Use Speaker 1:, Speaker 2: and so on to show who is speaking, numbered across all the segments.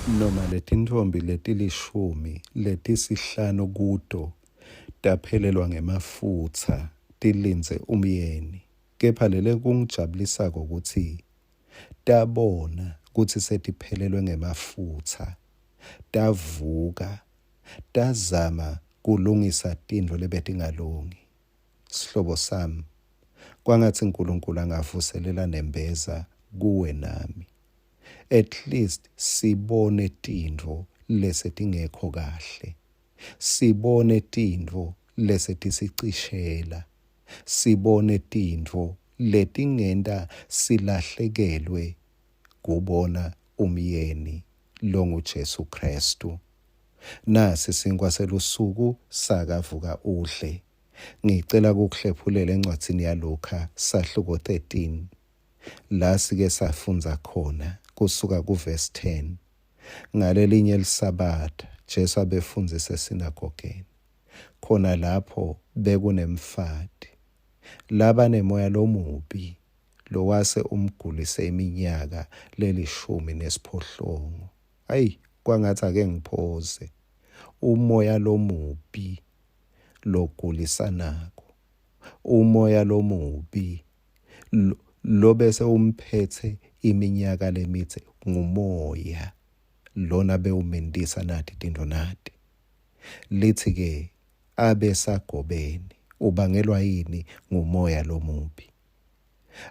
Speaker 1: Noma letintfombi letilishumi, letisihlanu kuto taphelelwa ngemafutsa tilindze umyeni, kepha lelekungijabulisako kutsi tabona kutsi setiphelelwe ngemafutsa, tavuka tazama kulungisa tintfo lebetingalungi. Sihlobo sami, kwangatsi Nkulunkulu angavuselela nembeza kuwe nami. At least sibone tintfo lesetingekho kahle. Sibone tintfo lesetisicishela. Sibone tintfo letingenta silahlekelwe kubona umyeni longuJesu Khristu. Nasi sinkwa selusuku sakavuka udle. Ngicela kukuhlephulela encwadzini yaLukha sahluko 13 la sike safundza khona kusuka kuvesi 10. Ngalelinye liSabatha Jesu abefundzisa esinagogeni. Khona lapho bekunemfati labanemoya lomubi lowase umgulise iminyaka lelishumi nesiphohlongo. Ayi, kwangatsi ake ngiphoze. Umoya lomubi logulisanako, umoya lomubi lobese umphethe iminyaka lemitse ngumoya lona bewumendisa nati tintfo nati. Lithi ke abesagobene ubangelwa yini ngumoya lomubi.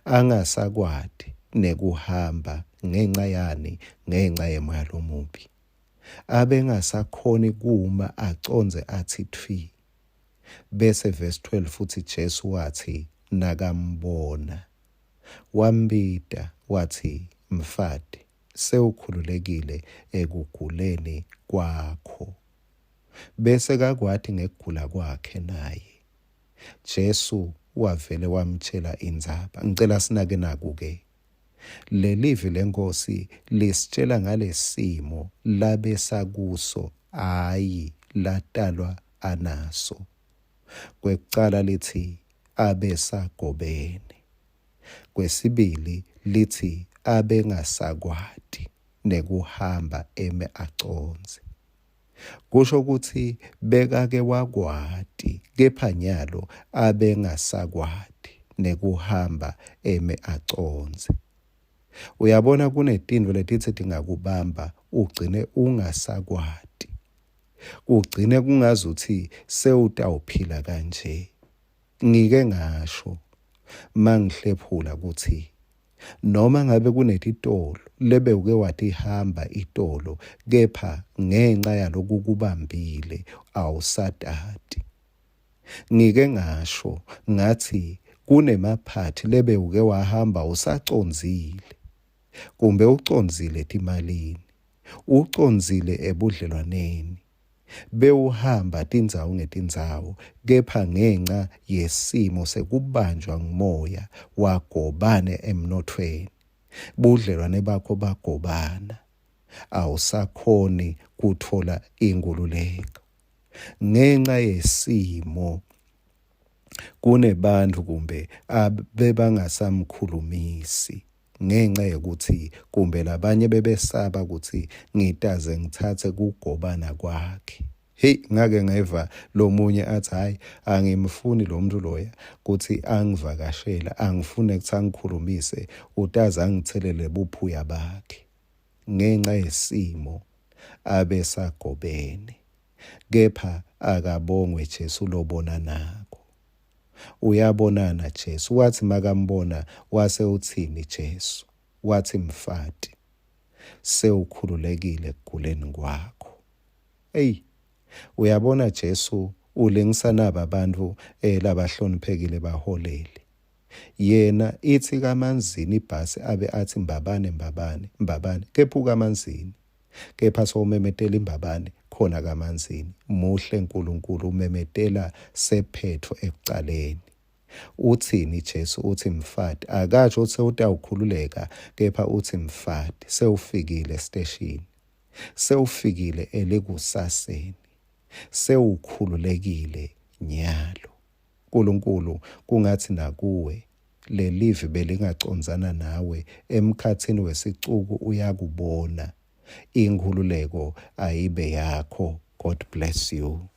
Speaker 1: Angasakwati nekuhamba ngenca yani ngenca yemoya lomubi. Abengasakhoni kuma acondze athi thwi. Bese verse 12 futhi Jesu wathi nakambona wambita wathi mfati sewukhululekile ekuguleni kwakho. Bese kakwati ngekugula kwakhe naye. Jesu wavele wamtshela indzaba. Ngicela sinake naku ke. Lelivi leNkhosi lisitshela ngalesimo labesakuso hhayi latalwa anaso. Kwekucala litsi abesagobene. Kwesibili litsi abengasakwati nekuhamba eme acondze. Kusho kutsi bekake wakwati kepha nyalo abengasakwati nekuhamba eme acondze. Uyabona kunetintfo letitsi tingakubamba ugcine ungasakwati. Kugcine kungazuthi sewutawuphila kanje. Ngike ngasho mangihlephula kutsi noma ngabe kunetitolo lebewuke watihamba itolo kepha ngenxa yaloku kubambile awusatati. Ngike ngasho ngathi kunemaphathi lebewuke wahamba usacondzile kumbe ucondzile etimalini, ucondzile ebudlelwaneni, bewuhamba tindzawo ngetindzawo kepha ngenca yesimo sekubanjwa ngumoya wagobane emnothweni budlelwane bakho bagobana awusakhoni kutfola inkhululeko ngenca yesimo kunebantfu kumbe abebangasamkhulumisi ngenca yekutsi kumbe labanye bebesaba kutsi ngitaze ngitsatse kugobana kwakhe. Hey, ngake ngeva lomunye athi hayi angimfuni lo muntu loya kutsi angivakashela, angifuni kutsi angikhulumise, utaze angithelele buphuya bakhe. Ngenca yesimo abesagobene. Kepha akabongwe Jesu lobona nako. Uyabonana Jesu. Wathi makambona wase uthini Jesu? Wathi mfati, sewukhululekile ekuguleni kwakho. Ey, uyabona Jesu ulingisa naba abantu labahloniphekile baholeli. Yena ithi kaManzini ibhasi abe athi Mbabane Mbabane Mbabane kepha ukaManzini. Kepha sowumemetela iMbabane khona kaManzini. Muhle Nkulunkulu umemetela sephetfo ekucaleni. Uthini Jesu? Uthi mfati akasho utsi utawukhululeka kepha uthi mfati sewufikile esiteshini. Sewufikile elikusaseni. Sewukhululekile nyalo. Nkulunkulu kungatsi nakuwe lelivi belingacondzana nawe emkhatsini wesicuku uyakubona. Inkhululeko ayibe yakho. God bless you.